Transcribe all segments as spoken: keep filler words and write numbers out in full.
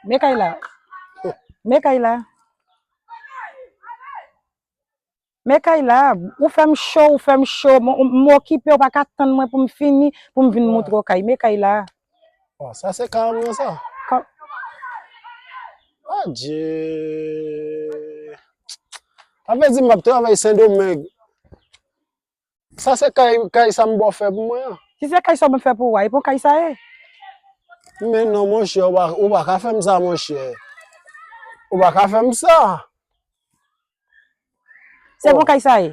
Men kay la. Men kay la. Men kay la. Ou fè m cho, ou fè m cho. M, m okipe, ou pa ka tann mwen pou m fini, pou m vin moutre w kay. Men kay la. Bon, sa se kay mwen sa. Ka- Adje. Sa vle di m ap travay Sendomeng. Sa se kay, kay sa m ba w fè pou mwen an. Si se kay sa w ban m fè pou ou a, e pa yon kay sa ye. Men non, monchè, ou pa, ou pa ka fè m sa, monchè. Ou pa ka fè m sa. Se pa yon kay sa ye.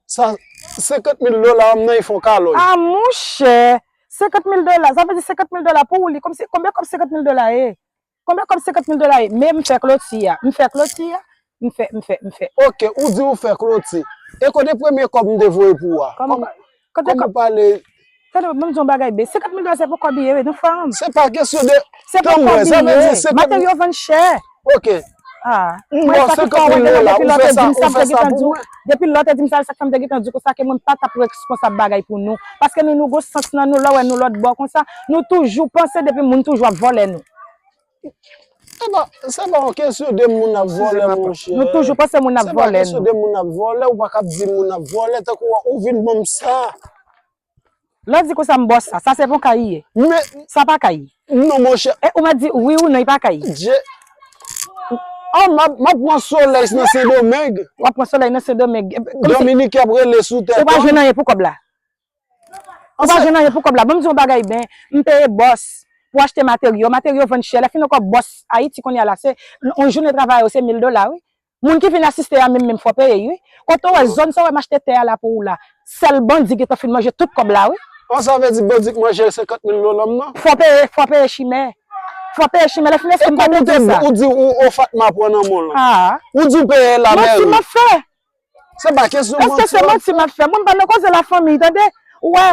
Sa, senkant mil dola m nan, e fon kalòy. A, monchè! Senkant mil dola, sa vle di senkant mil dola pou ou li, kòmsi, konbyen kòb senkant mil dola ye? Konbyen kòb senkant mil dola ye? Men m fè kloti a. M fè kloti a. M fè, m fè, m fè. Oke, ou di ou fè kloti. E kote premye kòb m te voye pou ou a? Kòman, kote kòb? Kòman w pale? Tande, ban m di w yon bagay, Ben. Senkant mil dola se pou kòb li ye, wi, nou frè m. Se pa kesyon de tan mwen, sa vle di senkant mil. Materyo vann chè. Oke. Ah. M ba w senkant mil dola, ou fè sa, ou fè sa pou mwen. Depi lè w te di m sa, sa k fè m te gentan di w konsa ke mwen pa t ap responsab bagay pou nou. Paske nou, nou gon sans nan nou, lè w wè nou lòt bò konsa, nou toujou panse depi moun toujou ap vòlè nou. Se pa, se pa yon kesyon de moun ap vòlè, monchè. Nou toujou panse moun ap vòlè nou. Se pa kesyon de moun ap vòlè, ou pa ka ap di moun ap vòlè, tankou ou vin ban m sa. Lè w di konsa m ba w sa, sa se pa yon kay li ye. Men. Sa pa kay. Non, monchè. E ou mèt di wi ou non, li pa kay. Je. Oh, m ap, m ap pran solèy nan Sendomeng. W ap pran solèy nan Sendomeng. Dominiken ap rele sou tèt ou. Ou pa jwenn anyen pou kòb la. Ou pa jwenn anyen pou kòb la. Ban m di w yon bagay, Ben. M peye bòs pou achte materyo. Materyo vann chè. Lè fin ankò bòs Ayiti kounye a la, se yon jounen travay yo, se mil dola, wi. Moun ki vin asiste a menm menm fò peye, wi. Kote w wè zòn sa w wè m achte tè a la pou ou la. Sèl bandi gentan fin manje tout kòb la, wi. An sa vle di bandi k manje senkant mil dola m nan? Fò peye, fò peye chimè. Fò peye chimè. Lè fin eskim pa te di sa. Ou di ou, ou Fatma pran nan men w lan. Ou di w peye lamèri. Manti m ap fè. Se pa kesyon manti. Èske se manti m ap fè? Mwen m pa nan koze lafanmi, tande? Ou wè,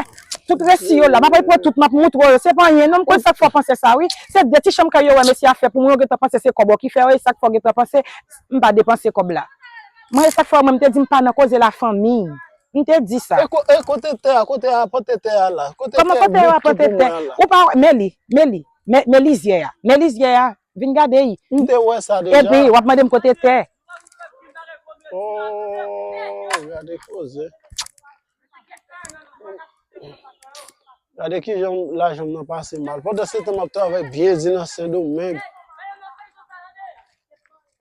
tout resi yo la, m ap al pran tout, m ap moutre w yo. Se pa anyen non, m konn sa k fè w panse sa, wi. Se de ti chanm kay yo wè mesye a fè pou mwen, yo gentan panse se kòb ou ki fè yo, e sa k fè w gentan panse m pa depanse kòb la. Mwen, e sa k fè mwen, m te di m pa nan koze lafanmi. M te di sa. E kote tè a, kote rapòte tè a la? Kote tè a bit ki pou mwen an la? Ou pa wè, men li, men li, men, men lizyè a, men lizyè a, vin gade l. M te wè sa deja. Epi, w ap mande m kote tè. Oh, gade koze. Gade kijan lajan m nan pase mal. Pandan se tan m ap travay byen di nan Sendomeng.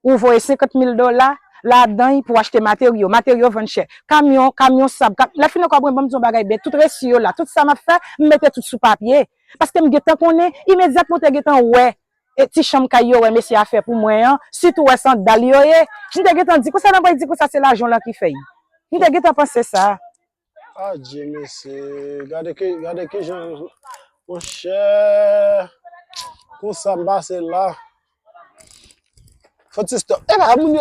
Ou voye senkant mil dola ladan l pou achte materyo. Materyo vann chè. Kamyon, kamyon sab. Kam... Lè fin ankò, mwen, ban m di yon bagay, Ben, tout resi yo la, tout sa m ap fè, m mete tout sou papye. Paske m gentan konnen, imedyatman w te gentan wè e ti chanm kay yo wè mesye a fè pou mwen an, sitou wè sandal yo ye. M te gentan di konsa, nan mwen di konsa se lajan w lan ki fè l. M te gentan panse sa. Adje mesye, gade ki, gade kijan, monchè, konsa m pase la. Fò ti stop. Epa, moun yo